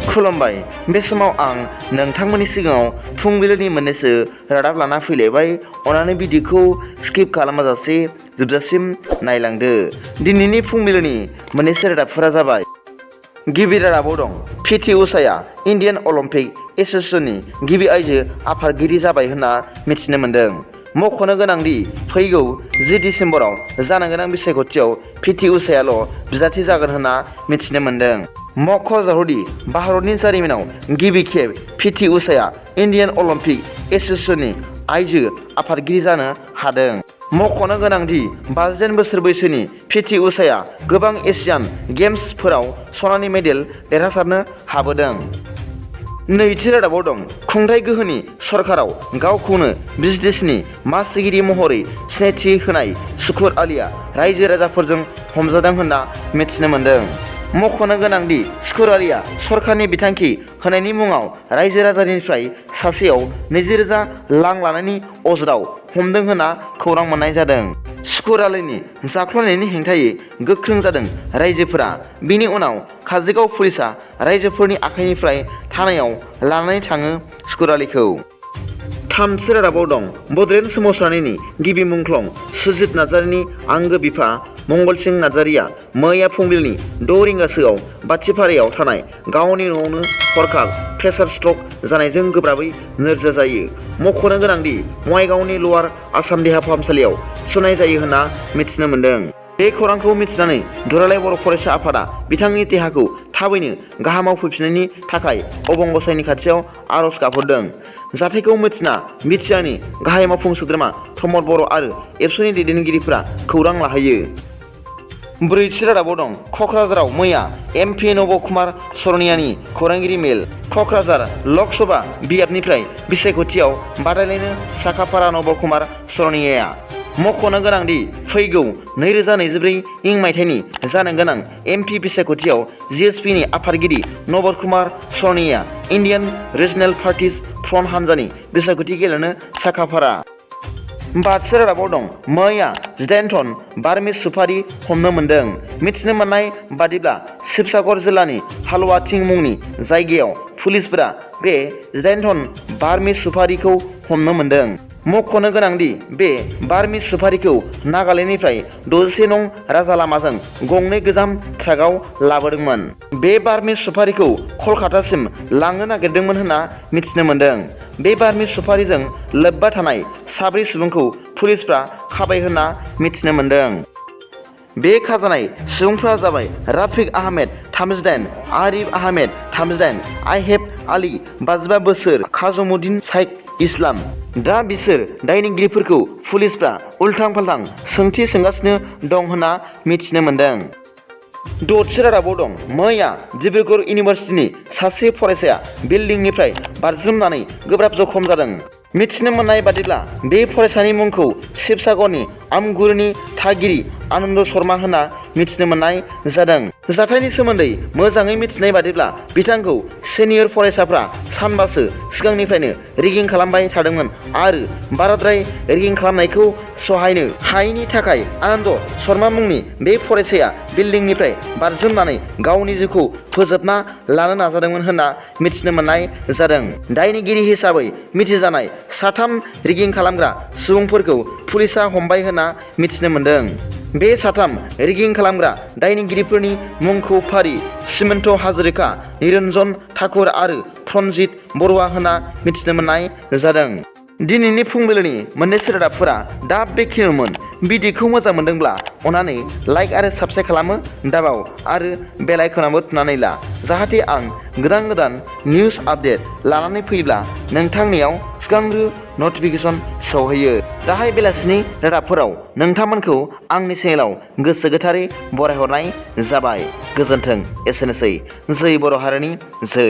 खुलुमबाय बे समाव आं नोंथांमोननि सिगाङाव फुंबिलिनि मोननैसो रादाब लाना फैलायबाय। अन्नानै भिडिअखौ स्किप खालामाजासे जोबजासिम नायलांदो। दिनैनि फुंबिलिनि मोननैसो रादाबफोरा जाबाय। गिबि रादाबाव दं पिटि उषाया इन्डियान अलिम्पिक एस'सिएशननि गिबि आइजो आफादगिरि जाबाय होनना मिथिनो मोन्दों। मख'नो गोनांदि फैगौ 10 दिसेम्बराव जानो गोनां बिसायख'थियाव पिटि उषायाल' बिजाथि जागोन होनना मिथिनो मोन्दों। मख'जाथावदि भारतनि जारिमिनाव गिबि खेब पिटि उषाया इन्डियान अलिम्पिक एस'सिएशननि आइजो आफादगिरि जानो हादों। मख'नो गोनांदि 52 बोसोर बैसोनि पिटि उषाया गोबां एशियान गेम्सफोराव सनानि मेडेल देरहासारनो हाबोदों। नैथि रादाबाव दं खुंथाय गोहोनि सरकाराव गावखौनो बिजनेसनि मासिगिरि महरै सिनायथि होनाय शुकुर आलीआ रायजो राजाफोरजों हमजादों होनना मिथिनो मोन्दों। मख'नो गोनांदि शुकुर आलीआ सरकारनि बिथांखि होनायनि मुङाव रायजो राजानिफ्राय सासेयाव 20,000 रां लानायनि अजदाव हमदों होनना खौरां मोननाय जादों। शुकुर आलीनि जाख्ल'नायनि हेंथायै गोख्रों जादों रायजोफोरा। बिनि उनाव काजोलगाव पुलिसआ रायजोफोरनि आखाइनिफ्राय थानायाव लानानै थाङो शुकुर आलीखौ। थामथि रादाबाव दं बड'लेण्ड सोमावसारनायनि गिबि मुंख्लं सुजित नार्जारीनि आंगो बिफा मंगलसिं नार्जारीया मैया फुंबिलिनि 6 रिंगासोआव बाथिपारायाव थानाय गावनि न'आवनो हरखाब प्रेसार स्ट्रक जानायजों गोब्राबै नोरजिया जायो। मख'नो गोनांदि बङाइगावनि लवार आसाम देहा फाहामसालियाव थिसननाय जायो होनना मिथिनो मोन्दों। बे खौरांखौ मिथिनानै दुलाराय बर' फरायसा आफादा बिथांनि देहाखौ थाबैनो गाहामाव फैफिननायनि थाखाय अबं गसाइनि खाथियाव आर'ज गाबहरदों। जाथायखौ मिथिना बिटिआरनि गाहाय मावफुं सोद्रोमा प्रमद बर' आरो एबसुनि दैदेनगिरिफोरा खौरां लाहैयो। ब्रैथि रादाबाव दं क'क्राझाराव मैया एमपि नभ कुमार सर'नियानि खौरांगिरि मेल। क'क्राझार लकसभा बियाबनिफ्राय बिसायख'थियाव बादायलायनो साखाफारा नभ कुमार सर'नियाया। मख'नो गोनांदि फैगौ 2024 इं मायथाइनि जानो गोनां एमपि बिसायख'थियाव जिएसपिनि आफादगिरि नभ कुमार सर'नियाया इन्डियान रिजनेल पार्टिज फ्रन्ट हान्जानि बिसायख'थि गेलेनो साखाफारा। बाथि रादाबाव दं मैया 18 टन बार्मिस सुपारि हमनो मोन्दों। मिथिनो मोननाय बादिब्ला शिबसागर जिल्लानि हालवाथिं मुंनि जायगायाव पुलिसफोरा बे 18 टन बार्मिस सुपारिखौ हमनो मोन्दों। मख'नो गोनांदि बे बार्मिस सुपारिखौ नागालेण्डनिफ्राय 61 नं राजा लामाजों गंनै गोजाम ट्राकआव लाबोदोंमोन। बे बार्मिस सुपारिखौ कलकातासिम लांनो नागिरदोंमोन होनना मिथिनो मोन्दों। बे बार्मिस सुपारिजों लोब्बा थानाय 7 सुबुंखौ पुलिसफ्रा खाबाय होनना मिथिनो मोन्दों। बे खाजानाय सुबुंफ्रा जाबाय राफिक आहमेद 38, आरिफ आहमेद 38, आइहेब आली 55 बोसोर, खाजमुद्दिन शाइख इस्लाम। दा बिसोर दायनिगिरिफोरखौ पुलिसफ्रा उल्थां फाल्थां सोंथि सोंगासिनो दं होनना मिथिनो मोन्दों। द'थि रादाबाव दं मैया डिब्रुगड़ इउनिभार्सिटिनि सासे फरायसाया बिल्डिंनिफ्राय बारजुमनानै गोब्राब जखम जादों। मिथिनो मोननाय बादिब्ला बे फरायसानि मुंखौ शिबसागरनि आमगुरिनि थागिरि आनन्द शर्मा होनना मिथिनो मोननाय जादों। जाथायनि सोमोन्दै मोजाङै मिथिनाय बादिब्ला बिथांखौ सिनियर फरायसाफ्रा सानबासो सिगांनिफ्रायनो रेगिं खालामबाय थादोंमोन आरो बाराद्राय रेगिं खालामनायखौ सहायनो हायैनि थाखाय आनन्द शर्मा मुंनि बे फरायसाया बिल्डिंनिफ्राय बारजुमनानै गावनि जिउखौ फोजोबना लानो नाजादोंमोन होनना मिथिनो मोननाय जादों। दायनिगिरि हिसाबै मिथिजानाय 3 रेगिं खालामग्रा सुबुंफोरखौ पुलिसआ हमबाय होनना मिथिनो मोन्दों। बे 3 रेगिं खालामग्रा दायनिगिरिफोरनि मुंखौ फारि सिमन्त हाजरिका, निरन्जन ठाकुर आरो प्रनजित बरुवा होनना मिथिनो मोननाय जादों। दिनैनि फुंबिलिनि मोननैसो रादाबफोरा दा बेखिनिमोन। भिडिअखौ मोजां मोनदोंब्ला अन्नानै लाइक आरो साबस्क्राइब खालामो दाबाव आरो बेल आइकनाबो थुनानै ला, जाहाथे आं गोदान निउस आपडेट लानानै फैब्ला नोंथांनियाव सिगांग्रो नटिफिकेसन सौहैयो। दाहाय बेलासिनि रादाबफोराव नोंथांमोनखौ आंनि चेनेलाव गोसो गोथारै बरायहरनाय जाबाय। गोजोन्थों। एसेनोसै। जै बर' हारिनि जै।